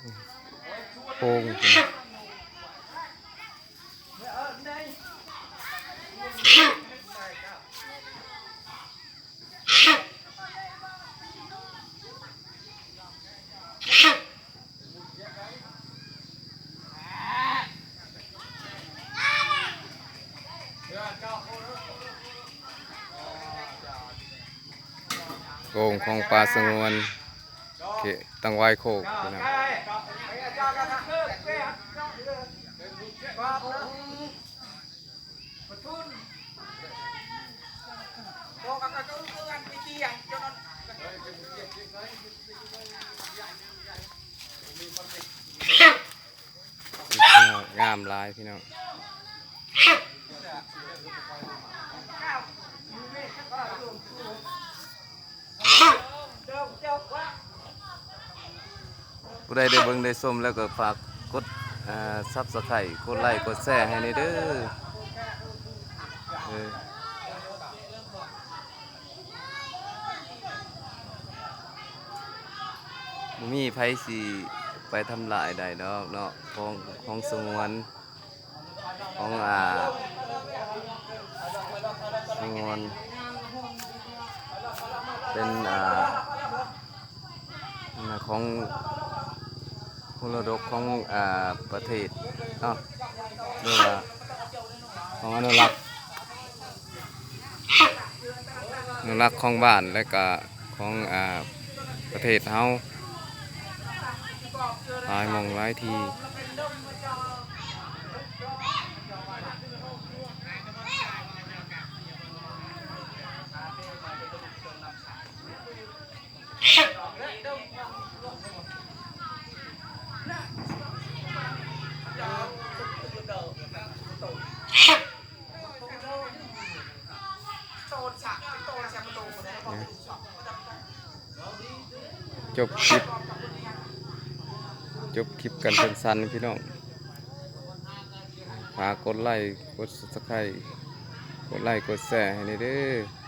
ໂປ່ງ ໂປ່ງຂອງປ່າສະຫງວນ ເຂດຕັງຫວາຍໂຄກ ພີ່ນ້ອງ. ງາມຫຼາຍພີ່ນ້ອງ. ຜູ້ໃດໄດ້ເບິ່ງໄດ້ຊົມແລ້ວກໍຝາກກົດ ເອີ Subscribe ກົດໄລກົດແຊໃຫ້ແດ່ເດີ. ເອີ ບໍ່ມີໃຜຊິໄປທຳລາຍໄດ້ດອກເນາະ ຂອງ ຂອງສະຫງວນ ຂອງ ອ່າ ສະຫງວນ ເປັນ ອ່າ ຂອງມໍລະດົກຂອງ ອ່າ ປະເທດເນາະ ຫຼືວ່າຂອງອະນຸລັກ ອະນຸລັກຂອງບ້ານ ແລະກະຂອງ ອ່າ ປະເທດເຮົາ ຫຼາຍໝ່ອງຫຼາຍທີ່. ຈົບຄລິບ ຈົບຄລິບກັນສັ້ນໆ ພີ່ນ້ອງ. ຝາກກົດໄລ ກົດ Subscribe ກົດໄລ ກົດແຊໃຫ້ແດ່ເດີ.